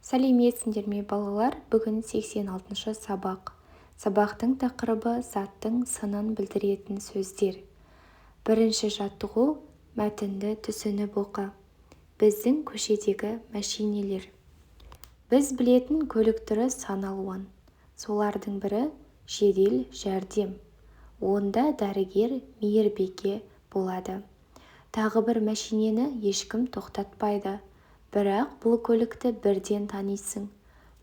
Сәлеметсіңдер ме, балалар! Бүгін 86-сабақ. Сабақтың тақырыбы: заттың сынын білдіретін сөздер. Бірінші жаттығу: мәтінді түсініп оқы. Біздің көшедегі мәшинелер. Біз білетін көлік түрі сан алуан. Солардың бірі – жедел жәрдем. Онда дәрігер, мейірбике болады. Тағы бір мәшинені ешкім тоқтатпайды. Бірақ бұл көлікті бірден танисың.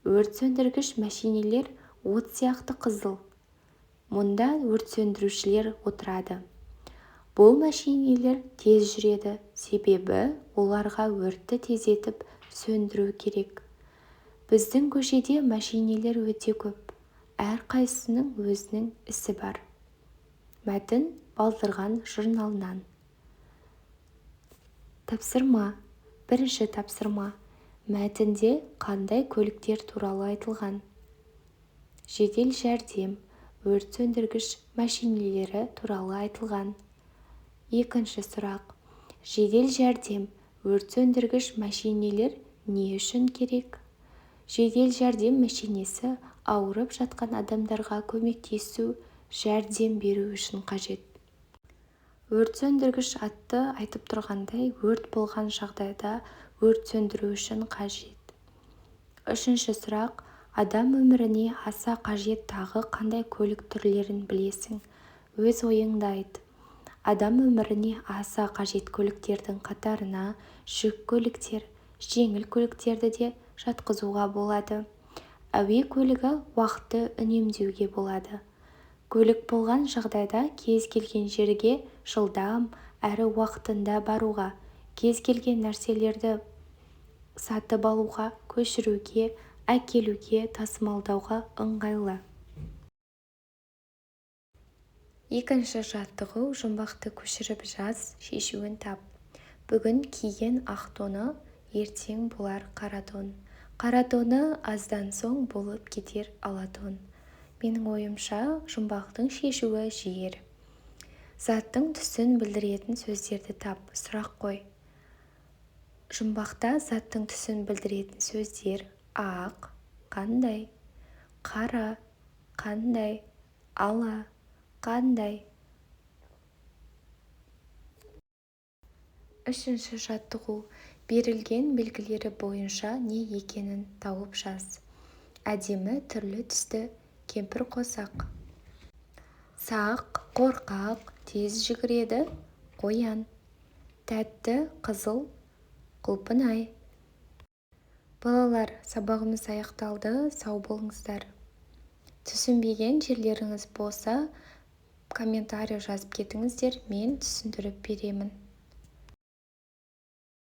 Өрт сөндіргіш мәшинелер от сияқты қызыл. Мұнда өрт сөндірушілер отырады. Бұл мәшинелер тез жүреді, себебі оларға өртті тездетіп сөндіру керек. Біздің көшеде мәшинелер өте көп. Әрқайсысының өзінің ісі бар. Мәтін Балдырған журналынан. Тапсырма. Бірінші тапсырма: мәтінде қандай көліктер туралы айтылған? Жедел жәрдем, өрт сөндіргіш мәшинелері туралы айтылған. Екінші сұрақ: жедел жәрдем, өрт сөндіргіш мәшинелер не үшін керек? Жедел жәрдем мәшинесі ауырып жатқан адамдарға көмектесу, жәрдем беру үшін қажет. Өрт сөндіргіш атты айтып тұрғандай, өрт болған жағдайда өрт сөндіру үшін қажет. Үшінші сұрақ: адам өміріне аса қажет тағы қандай көлік түрлерін білесің? Өз ойыңды айт. Адам өміріне аса қажет көліктердің қатарына жүк көліктер, жеңіл көліктерді де жатқызуға болады. Әуе көлігі уақытты үнемдеуге болады. Көлік болған жағдайда кез келген жерге жылдам әрі уақытында баруға, кез келген нәрселерді сатып алуға, көшіруге, әкелуге, тасымалдауға ыңғайлы. Екінші жаттығу: жұмбақты көшіріп жаз, шешуін тап. Бүгін киген ақ тоны, ертең болар қара тон. Қара тоны аздан соң болып кетер ала тон. Менің ойымша, жұмбақтың шешуі жігер. Заттың түсін білдіретін сөздерді тап, сұрақ қой. Жұмбақта заттың түсін білдіретін сөздер: ақ, қандай, қара, қандай, ала, қандай. Үшінші жаттығу: берілген белгілері бойынша не екенін тауып жаз. Әдемі түрлі-түсті кемпірқосақ. Сақ, қорқақ, тез жүгіреді, қоян. Тәтті, қызыл, құлпынай. Балалар, сабағымыз аяқталды. Сау болыңыздар. Түсінбеген жерлеріңіз болса, комментарий жазып кетіңіздер, мен түсіндіріп беремін.